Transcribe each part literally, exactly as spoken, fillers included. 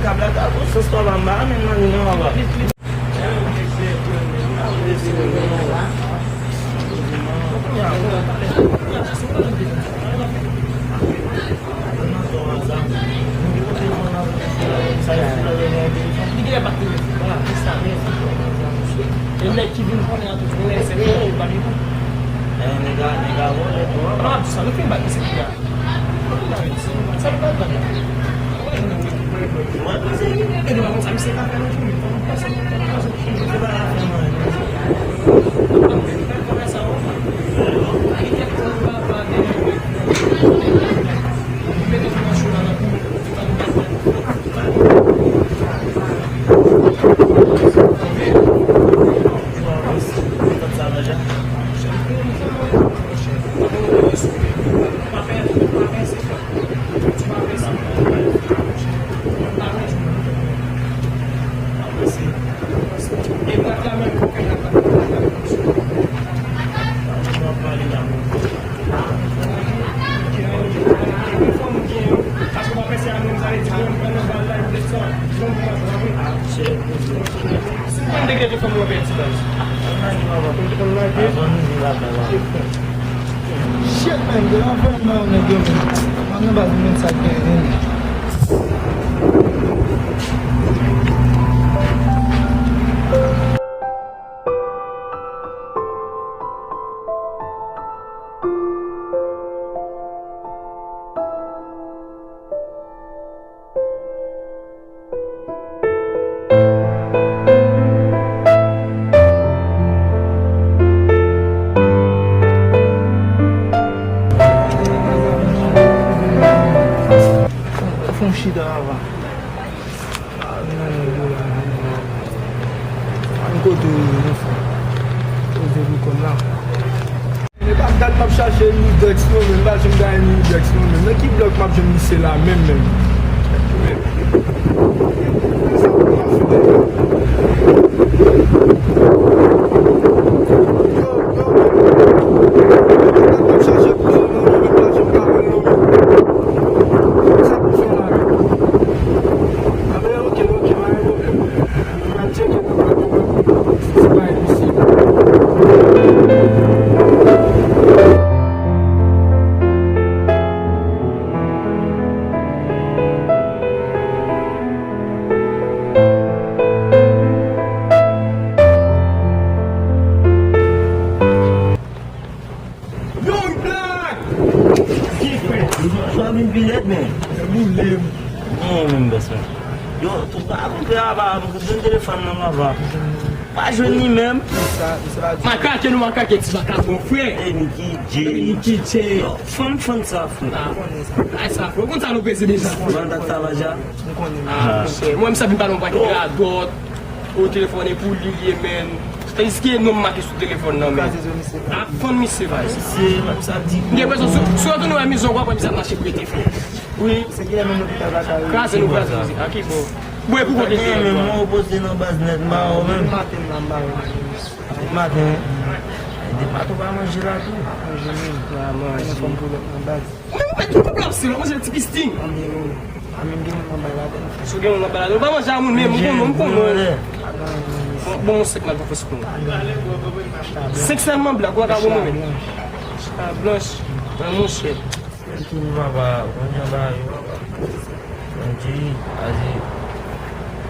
Kabla ta bon, sans pa ba m ba, men nan li nan anba. Li genlè pa t telefòn. E nèg ki vin konnen an tou, genlè se yo, yo pa li tou. Eh, nèg a, nèg a vòlè tou, an. Non, ap di sa, nou fin bat misye kou la. Sa nou pral bat la? E nou pa konn sa misye ka fè nan jounen. Fò nou pase, fò nou pase. Se pa la fin, non. Shit, man, gen anfè mwen, nèg yo, man. Mwen nan baz mwen sa gen, men. Fè yon chita avan. Ann kote w ye, mon frè. Poze pou kòm la. E pa dat m ap chache Louis Dex non, men m pa janm gaye Louis Dex non, men nan ki blòk m ap jwenn misye la menm, menm? Yo, Black! Ki fè? Yo vin pi lèd, men. Boule m. Non, menm bèsman. Yo, tou pa kontre apa, m jwenn telefòn nan m apa. Pa jwenn li menm. Makake nou makake ti makak mon frè. E Niki J. Niki J. Yo, fann fann sa frè. Ah, ay sa frè. Ou konn sa nou peze deja. Ou konn sa nou peze deja. Ah, monchè. Mwen m sa vin pale yon pakèt radòt. Ou telefone pou li, li ye menm. Tandiske non m make sou telefòn nan, men. Ap fann misye, frè. Misye, m ap sa di. M gen enpresyon, si, si w retounen wè mizon, w ap wè misye ap mache prete, frè. Wi. Se ki lè menm lopital pa ka rete. Kraze nou, kraze mizik. A ki bò? Bwè pou kote. Gen menm mwen opoze nan baz nèt, m pa wè menm. Maten m la, m pa wè. Maten. Depi maten w pa manje la tou. Manje menm. Pa manje. Fò m pwolèt nan baz. Ou menm ou mèt tout koup la, se lè w manje ti pistin. Anben, anben, m gen moun nan bay ladan. Si w gen moun nan bay ladan, ou pa manje a moun menm, m konnen, m konnen. Bon, bon, mwen sèk mal pa fòs pou mwen. Senk sèlman blak, ou pa ka bon mwen menm. Chita blanch. Mwen, monchè. Tou papa, bon jan ba yo, papa. Bondye, aze,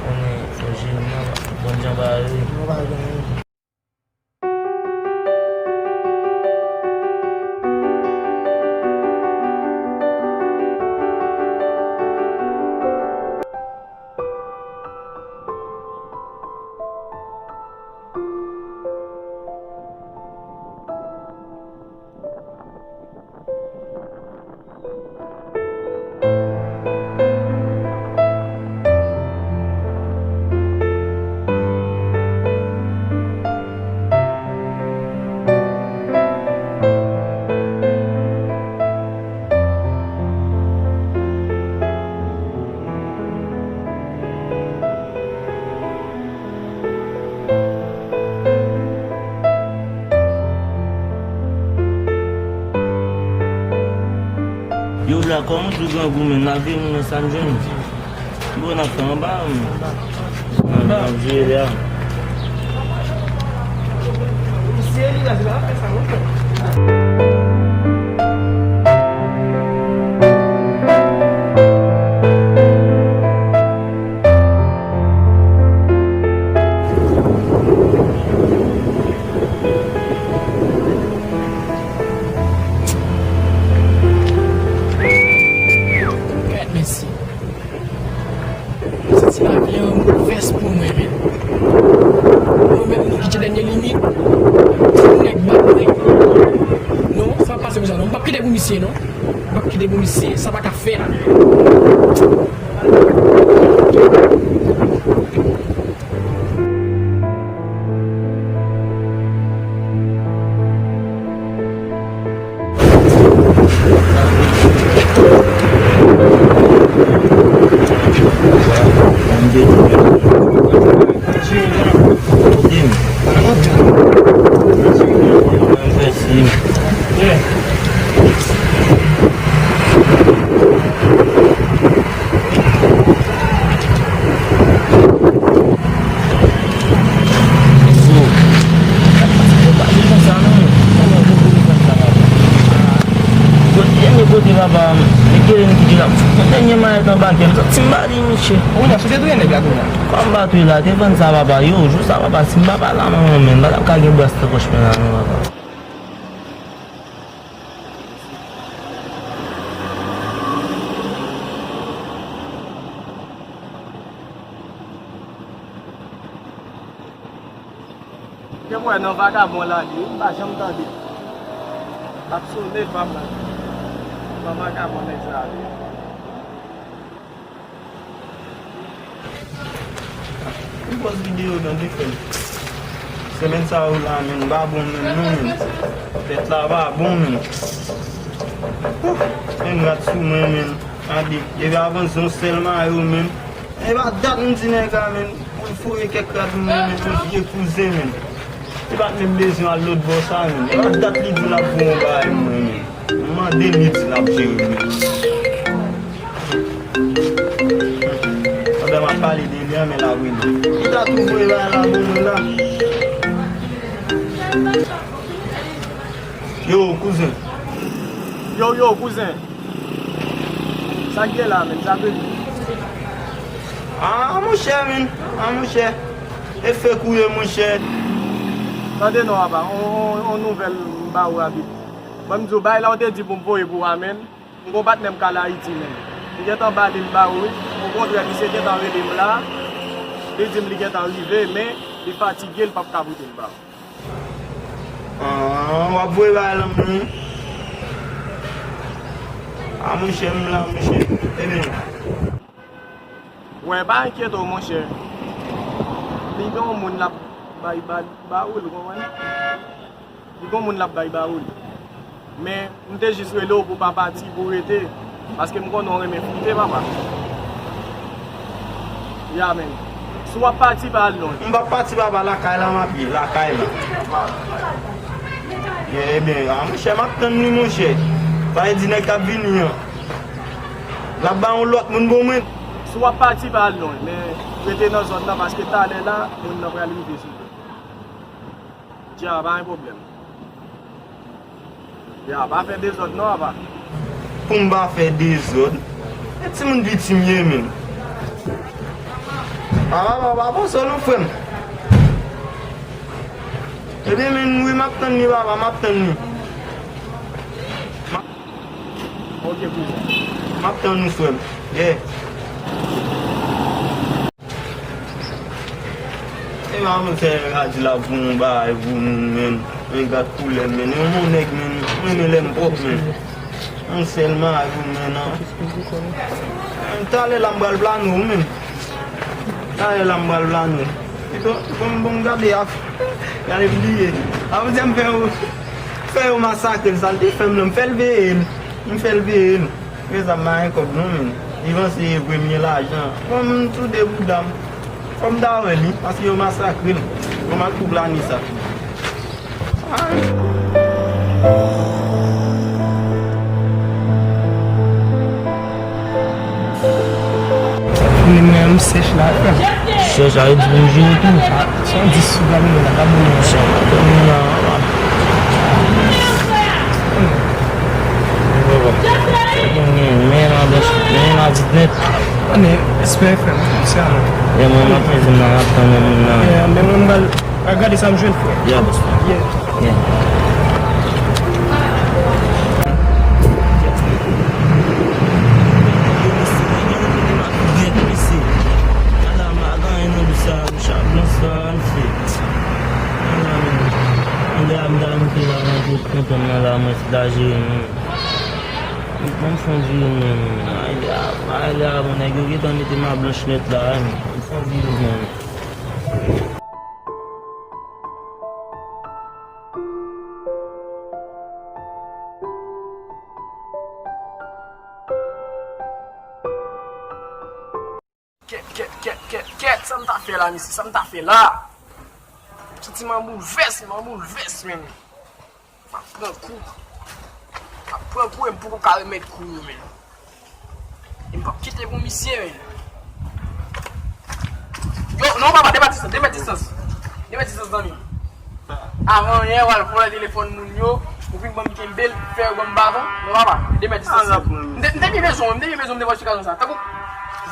konnen, Bondye, bon jan ba yo. Yo, Black, kòman w di w grangou menm? Lave moun nan sa m jwenn. Bon, n ap fè anba, m. N ap, n ap jere a. Gad mesye. Santi lavi an boulvès pou mwen menm. Mwen menm, nou ki te dènye limit. Nèg bagay. Non, sa p ap pase konsa non. M p ap kite pou misye non. M p ap kite pou misye. Sa pa ka fèt. Kote, e kote papa m, li kere m kite l ap fout mwen dènye mayèt anba kè m, santi m ba li, mesye. Kounye a, si w te touye nèg la kounye a? Kòman m pa touye la, te fann sa papa, yo, jou sa papa, si m pa pale a manman m, menm, m pa t ap ka gen bras nan pòch mwen la non, papa. Gen mwen nan vagabon la li, m pa janm tande. L ap sone pa m la. Nan vagabon nèg sa li. Li pòs videyo nan defèn. Semèn sa yo la, menn, pa bon menn, non, menn. Fèt la pa bon, menn. Ouh, menn, rad sou mwen, menn. Gade, depi avan yon sèl mayo, menn. E pa dat m di nèg la, menn, pou l foure kèk rad mwen, menn, yon vye kouzen, menn. Li pa t menm bezwen al lòt bò sa, menn. E pa dat li di l ap voye yon bagay mwen, menn. M mande l, li di l ap jere, menn. Pandan m ap pale de li an, men l ap rele. Li ta tou voye bagay la pou mwen la. Yo, kouzen. Yo, yo, kouzen. Sa k gen la, menn? Sa vle di? Ah, monchè, menn. Ah, monchè. E fake ou ye, monchè. Tande non, apa. On, on, on nouvèl m ba ou rapid. Ban m di w, bagay la ou te di pou m voye pou ou a, menn. M gon patnè m k al Ayiti, menn. Li gentan ba li l ba ou, wi. Okontrè, misye gentan rele m la. Li di m li gentan rive, men li fatige, li p ap ka pote l ba ou. Ah, w ap voye bagay la, menn? Ah, monchè, m la, monchè. Ebyen. Wè, pa enkyete w, monchè. Li gen yon moun l ap bay ba, ba ou l, ou konprann? Li gen yon moun l ap bay ba ou l. Men, m te jis rele w pou w pa pati, pou w rete. Paske m konnen w renmen fwoute, papa. Ya, menn. Si w ap pati, pa al lwen. M p ap pati, papa, lakay la m ap ye, lakay la. Ebyen, a, monchè, m ap tann li, monchè. Sa vle di nèg k ap vini an, l ap bay yon lòt moun bon mwen. Si w ap pati, pa al lwen, men rete nan zòn nan, paske talè la, moun nan pral rive sou ou. Dja, pa gen pwoblèm. Ya, pa fè dezòd non, apa. Pou m pa fè dezòd? E timoun piti m ye, menm. Apa, papa, pa panse w non, frè m. Ebyen, menm, wi, m ap tann li, papa, m ap tann li. M ap, ok, kouzen. M ap tann ou, frè m. Yeah. E pa mwen fè radyo la pou yon bagay pou moun, menn. Men gad koulè m, menn. Yon bon nèg, menn. Mwen renmen lè m pwòp, menn. Yon sèl mari, menn, an. Talè la m pral plane w, menn. Talè la m pral plane w. Pito, bon, bon, gade, ap, gade m bliye. Ap di m fè yo, fè yo masakre l, sa l te fè m lan, m fè l veye l. M fè l veye l. Prezan m pa gen kòb non, menn. Li panse e premye lajan. Bon, m tou de bouda m. Fò m ta wè li, paske yo masakre l. Bon, m al pou plane sa. Ay. Li m Chèch la, frè m. Chèch la, yo di pou m jere tou. Ah, san dis sou gade la, gade la. San gade la. Men la blanch, men la vit nèt. Ann espere, frè m, se a nou. E mwen, m ap fè zam nan, m ap tann moun nan. Yeah, men mwen, m pral gade sa m jwenn, frè. Yeah, boss. Yeah. Yeah. Mwen fon vire mwen menm. Ay, ay, la, bon, nèg yo gentan mete ma blanch nèt la, men. Mwen fon vire mwen menm. Kèt, kèt, kèt, kèt, kèt, sa m ta fè la, mesye, sa m ta fè la? M santi m an boulvès, m an boulvès, men. M ap pran kou. M ap pran kou e m poko ka remèt kou yo, men. E m p ap kite pou misye, men. Yo, non, papa, de mèt distans, de mèt distans. De mèt distans, zanmi m. Avan yè, w al vòlè telefòn moun yo, ou vin ban m kenbe l, fè yo ban m baton. Non, papa, de mèt distans. M te, m te byen bezwen w, m te byen bezwen w, m te vòlè sou gazon sa. Tankou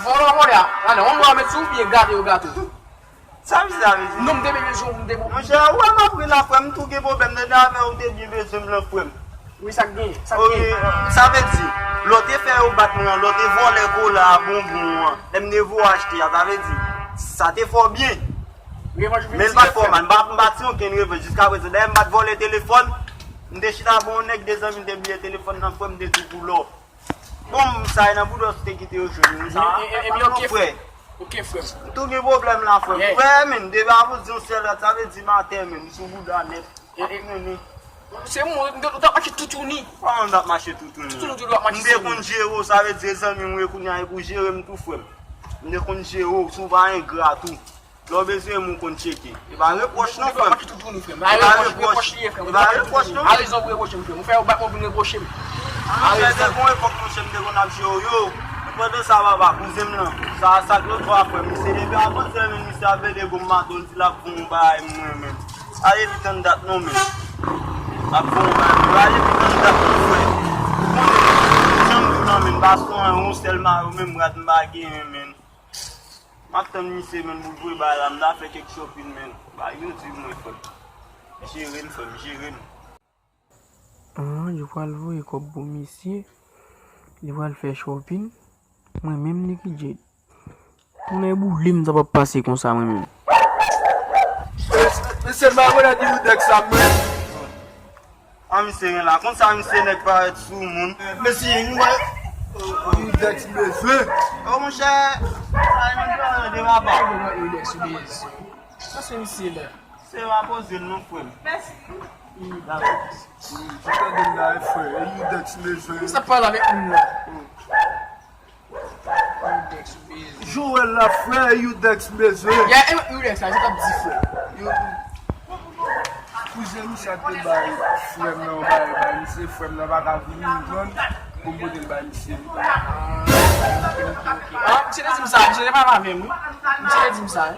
vòlè w vòlè a. Ann, yon dwa met sou ou byen gate yo gate w. Sa misye ap di? Non, m te byen bezwen w, m te bon. Monchè, ou wè m ap ri la, frè m, m tou gen pwoblèm nan avè w, ou te byen bezwen m lan, frè m. Wi, sa k gen, sa k gen. Sa vle di, lè w te fè yo bat mwen an, lè w te vòlè kola a bonbon an, lè m te voye achte a, sa vle di, sa te fè w byen. Men l pa t fè w mal, m pa, m pa tire okenn revanj jiskaprezan. Dayè, m pa t vòlè telefòn, m te chita bò yon nèg, de zanmi m te bliye telefòn nan, frè m, m te tou pou lò. Bon, sa e nan boudòs te kite yo jwenn nou sa. Ebyen, ok, frè. Ok, frè. M tou gen pwoblèm la, frè. Frè, men, depi apre di yon sèl lòt, sa vle di m atè, men, m sou bouda nèt. E, e, se moun, ou t ap mache toutouni. Kòman m t ap mache toutouni? Toutouni, ou t ap mache. M te konn jere w, sa vle di e zanmi m ou ye kounye a, e pou jere m tou, frè m. M te konn jere w, si w pa engra tou. Lè w bezwen m, ou konn tcheke. E pa repwòch non, frè m. Ou t ap mache toutouni, frè m. E pa repwòch, e pa repwòch non. A rezon pou repwoche m, frè m. Ou fè yo bat mwen pou repwoche m. A rezon. Te gon epòk, monchè, m te konn ap jere w, yo. Pandan sa, papa, kouzen m lan. Sa, sa k lòt bò a, frè m. Misye depi avan sèmen, misye ap vede gwo maton, di l ap bon bagay mwen, men. Ale vit anndan non, men. Ap bon, men. Ale vit anndan non, frè. Ou konnen, jan m di w lan, men. Pa sou yon sèl mayo, menm rad m pa genyen, men. M ap tann misye, men, pou l voye bagay la. M ta fè kèk shopping, men. Bagay yo di mwen, frè. Jere n, frè m, jere n. Ah, yo pral voye kòb pou misye. Li pral fè shopping. Mwen menm, Nicky Jay. Tounen boule m, sa p ap pase konsa, mwen menm. Mesye, m pa konnen di Udex sa, mwen. Ah, misye gen la. Konsa, misye nèg parèt sou moun. Mesye, nou wè Udex bezwen. Oh, monchè. Sa e menm parèt de papa. Udex bezwen. Sa se misye la. Se pa poze l non, frè m. Mèsi. Dakò. Ou tande m la, frè. E Udex bezwen. Sa pale avèk moun la. Udex bezwen. Joel la, frè, Udex bezwen. Ya, e Udex la, se t ap di, frè. Yo, kouzen misye te bay frè m nan, bay, bay misye, frè m nan pa ka vini, ou konprann? Pou m pote l bay misye. Ah, misye te di m sa, misye te pale avè m, wi. Misye te di m sa, wi.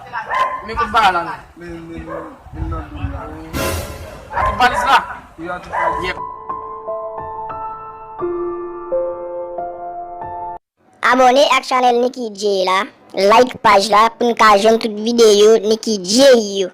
Men kote bagay la, non? Men, men, men, men nan dlo m la. Tout valiz la? Wi, a tout valiz. Yep. Abòne ak chanèl Nicky Jay la, like paj la pou n ka jwenn tout videyo Nicky Jay yo.